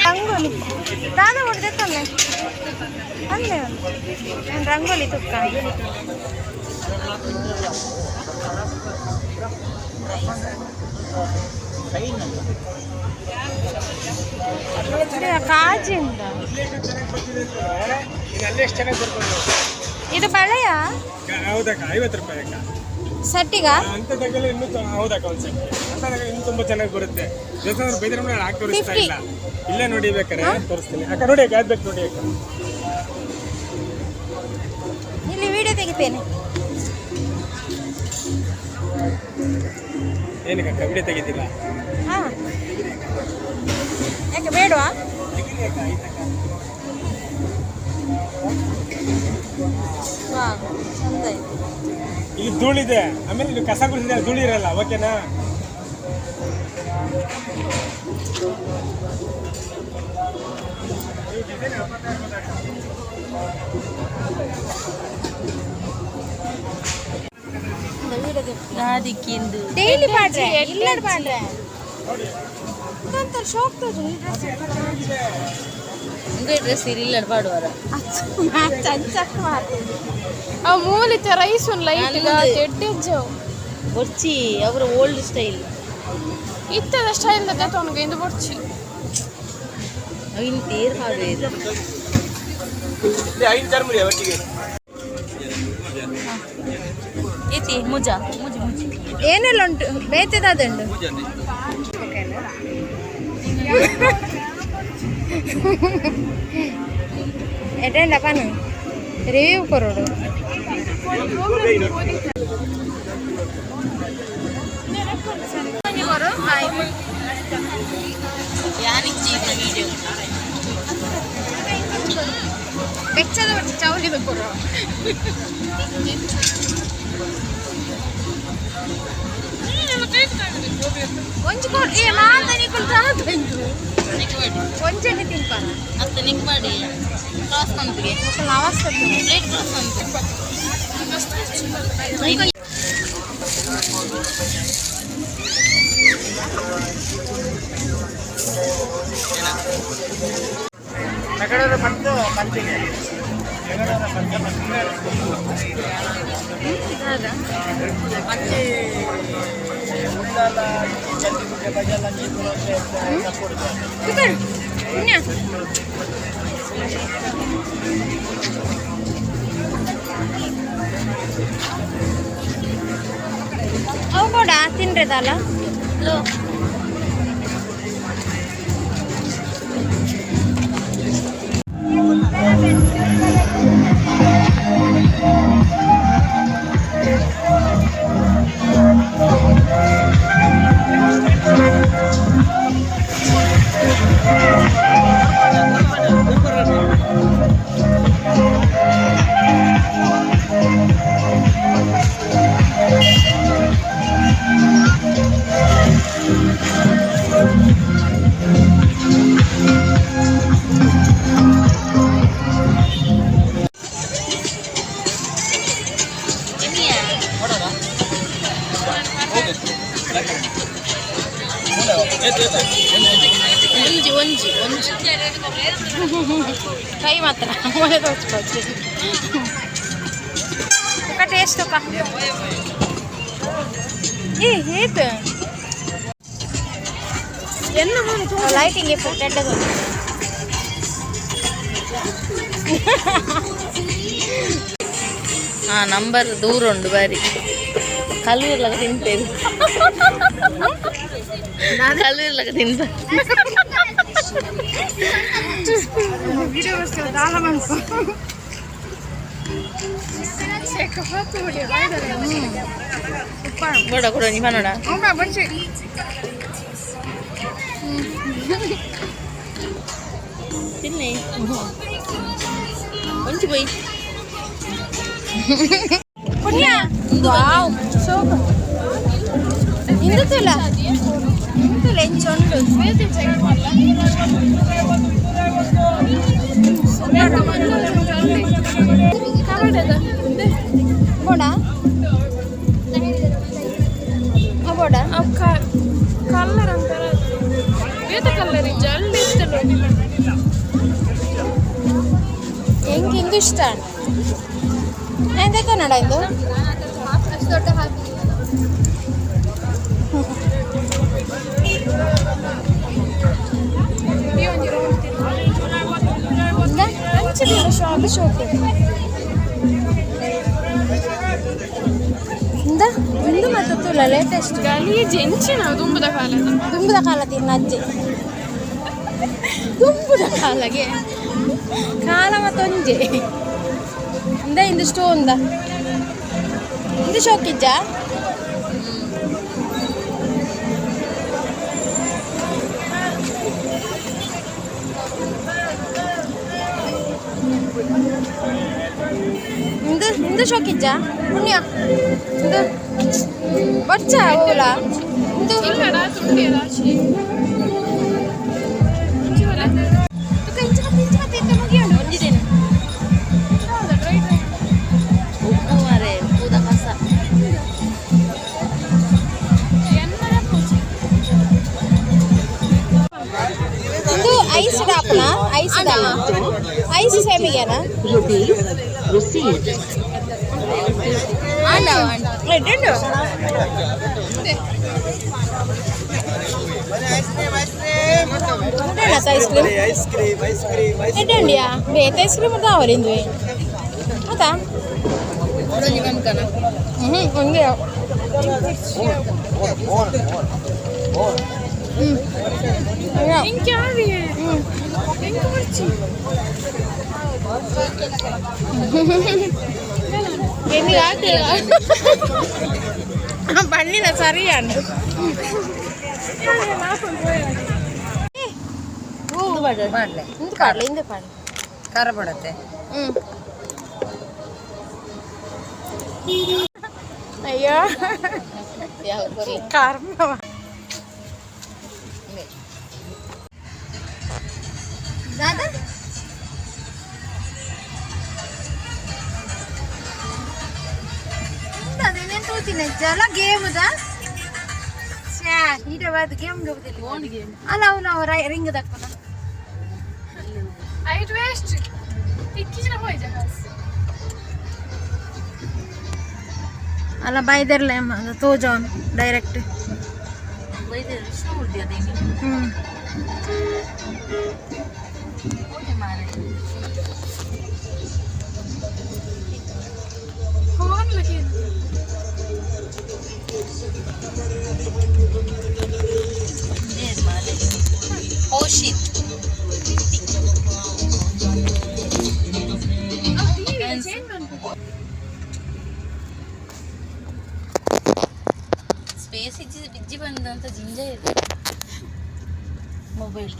ರಂಗೋಲಿ ದಾದ ಹೊಡೆದತ್ತಲ್ಲ ಅಂದೆ ನಾನು ರಂಗೋಲಿ ತುಕ್ಕ. ಕಾಜಿಂದ ಇದು ಬಳೆಯ? ಹೌದಕ್ಕ, 50 ರೂಪಾಯಿ ಅಕ್ಕ. ಸಟ್ಟಿಗ? ಅಂಥದ್ದಾಗೆಲ್ಲ ಇನ್ನೂ ಹೌದಕ್ಕ, ಒಂದು ಸೆಟ್ ಅಂಥದಾಗ ಇನ್ನೂ ತುಂಬ ಚೆನ್ನಾಗಿ ಬರುತ್ತೆ. ದೇವಸ್ಥಾನ ಬೈದ್ರೆ ಹಾಕಿ ತೋರಿಸ್ತಾ 50. ಇಲ್ಲ. ಇಲ್ಲೇ ನೋಡಿ, ಬೇಕಾರೆ ತೋರಿಸ್ತೀನಿ ಅಕ್ಕ. ನೋಡಿ ಅಕ್ಕ, ಯಾವ್ದು ಬೇಕು ನೋಡಿ ಅಕ್ಕ. ಇಲ್ಲಿ ವಿಡಿಯೋ ತೆಗಿತೇನೆ. ಏನಕ್ಕೆ ಅಕ್ಕ ವಿಡಿಯೋ ತೆಗಿತೀರಾ? ಹಾ, ಯಾಕೆ ಬೇಡವಾ? ತೆಗೀರಿ ಅಕ್ಕ, ಆಯ್ತಕ್ಕ. ವಾ, ಚಂದ ಇದೆ. ಇಲ್ಲಿ ಧೂಳಿದೆ, ಆಮೇಲೆ ಇಲ್ಲಿ ಕಸ ಗುಡಿಸಿದೆ, ಧೂಳಿ ಇರಲ್ಲ, ಓಕೆನಾ? ನಾದಿಕ್ಕಿಂದು. ಡೈಲಿ ಪಾಡ್ರೆ, ಇಲ್ಲಡ್ ಪಾಡ್ರೆ ಇದೊಂಥರ ಶೋಕ್ ತೋಜು ಈ ಡ್ರೆಸ್. ಉಂದೇ ಡ್ರೆಸ್ ಇಲ್ಲ ಪಾಡುವಾರ. ಚಂಚಕ್ ಮಾಡ್ತೀನಿ. ಆ ಮೂಲಿತ ರೈಸ್ ಒಂದು ಲೈಟ್ ನನ್ನದು. ಎಡ್ಡೆಜ್ಜವು. ಬೊರ್ಚಿ, ಅವರ ಓಲ್ಡ್ ಸ್ಟೈಲ್. ಇತ್ತದ ಸ್ಟೈಲ್ ತಗೊಂಡು ಇಂದು ಬೊರ್ಚಿ. ಇನ್ನು ತೇರ್ ಹಾಡು ಇದು. ಐದು ಚರ್ಮುರಿ ಒಟ್ಟಿಗೆ. ಏತಿ ಮುಜ ಮುಜಿ ಮುಜಿ. ಏನೆಲ್ಲ ಉಂಟು? ಬೇತೆದಾದುಂಡು. ಎಟೆಂಡ ಪನು ರಿವ್ಯೂ ಕೊರೋಡು. ಯಾನಿಗೆ ಚೀಪ್ ವಿಡಿಯೋ. ಬೆಚ್ಚದ ಚೌಲಿ ಕೊರು. ಒಂಜಿ ಕೊಡು ಏ ಮಾತ ನಿಕುಲ್ ದಾದ ಒಂಜೆಣ್ಣೆ ತಿನ್ಪಾರ. ಅತ್ತ ನಿಕ್ ಮಾಡಿ ಕ್ರಾಸ್ ಪಂಪ್ಗೆ. ಅವಸ್ಥೆ. Plate cross pump. ಪುಣ್ಯ. ಅವು ಕೂಡ ತಿನ್ರೆದಲ್ಲ. ಲೋ. ಒಂಜಿ ಒಂಜಿ ಒಂಜಿ. ಕೈ ಮಾತ್ರ ಮೊಳೆ ತೋಚ್ಕೋಚಿ. ఒక ಟೇಸ್ಟ್ ఒక ಏ ಏತ್ ಲೈಟಿಂಗ್ ಎಫೆಕ್ಟ್ ಎಡ್ಡೆ. ಆ ನಂಬರ್ ದೂರ ಉಂಡು ಬಾರಿ ಕಲ್ಲೂರ್ಲಗ ತಿನ್ಪೇರು ಕಲ್ಲೂರ್ಲಗ ತಿನ್ಪ ಬೋಡ ಕೊಡ ನೀ ಪನೋಡ ತಿನ್ನಿ ಒಂಚಿ ಪೋಯಿ ಪುಣ್ಯ ವಾವ್ ಸೋಕ ಇಂದು ತುಲ ಇಂದು ಎಂಚೊಂಡು ಬೋಡ ಬೋಡ ಅವು ಕಲ್ಲರ್ ಅಂತಾರ ಬೇತ ಕಲ್ಲರ್ ಇಜ್ಜ ಅಲ್ಲಿ ಇತ್ತಲ್ಲ. ಎಂಕ್ ಇಂದು ಇಷ್ಟ. ಎಂತ ಕನ್ನಡ ಇಂದು? ಅಷ್ಟು ದೊಡ್ಡ ಹಾಕಿ. ಈ ಒಂಜಿ ರೌಂಡ್ ಅಂಚಿನ ಶಾಪ್ ಶೋಕ್ ಇಂದ ಇಂದು ಮತ್ತೆ ತುಲ ಲೇಟೆಸ್ಟ್. ಗಲೀಜ್ ಎಂಚಿನ ದುಂಬುದ ಕಾಲದ. ದುಂಬುದ ಕಾಲ ತಿನ್ನ ಅಜ್ಜಿ, ದುಂಬುದ ಕಾಲಗೆ ಕಾಲ ಮತ್ತೊಂಜೆ. ಇಂದ ಇಂದು ಸ್ಟೋನ್ the ಇಂದು ಶೋಕಿಜ್ಜ. ಇಂದು ಇಂದು ಶೋಕಿಜ್ಜ ಪುಣ್ಯ. ಇಂದು ಬಚ್ಚ ಓಲಾ ಇಂದು. ಇಲ್ಲಡ ತುಂಡಿ ರಾಶಿ. ಇಂಚ ಮತ್ತೆ ಇಂಚ ಮತ್ತೆ ಇಂತ ಮುಗಿಯೋಣ ಒಂಜಿ ದಿನ. ಹೌದಾ? Try try. ಉಪ್ಪು ಮಾರೆ, ಉಪ್ಪುದ ಕಸ. ಎನ್ನರ ಪೂಜೆ. ಇದು ಐಸ್ ಡಾಪ್ನ ಐಸ್ ದಾ ಐಸ್ ಸೇಮಿಗೆನಾ? ಆಂಡ. ಎಡ್ಡುಂಡು. Ice cream. Ice cream, ice cream, ice. ಎಡ್ಡುಂಡಿಯಾ? ಬೇತ ಐಸ್ ಕ್ರೀಮ್ ದಾವರಿ ಇಂದುವೆ ಅತಾ. ಒಂಜಿ ಮನ್ಕನ. ಹ್ಞೂ, ಒಂದೇ. ಹ್ಞೂ. ಇಂಕ್ ಯಾವಿ ಎಂಕ್ ಬರ್ಚಿ. ಬಣ್ಣಿನ ಸರಿ ಅಂಡು. ಮಾಡಲೆ. ಇಂದು ಪಾಡ್ಲೆ, ಇಂದು ಪಾಡ್ಲೆ. ಖಾರ ಪಡತ್ತೆ. ಹ್ಞೂ. ಅಯ್ಯೋ, ಕರ್ಮ. ದಾದಾ, ತೂತಿನ ಜಲ ಗೇಮ್ದ ನೀಟವಾದ ಗೇಮ್. ಅಲ್ಲ, ಅವನು ರಿಂಗ್ ದಕ್ಕನ. ಐಟ್ ವೇಸ್ಟ್ ಇಕ್ಕಿಜಿನ ಪೋಯ್ಜ. ಅಲ್ಲ, ಬೈದರ್ಲೆ ತೋಜವನು ಡೈರೆಕ್ಟ್. ಬೈದೆ ವಿಷ್ಣುಮೂರ್ತಿ ಅದೇನಿ. ಹ್ಞೂ. ಮಾರೆ. ಫೋನ್ ಲಕ್ಕೆ. ಮಾರೆ ಓಶಿತ್. ಚೇಂಜ್ ಮಾಡ್ಬೇಕು. ಸ್ಪೇಸ್ ಇಜ್ಜಿ ಬಿಜ್ಜಿ ಬಂದಂತ ಜಿಂಜ ಇದೆ ಮೊಬೈಲ್.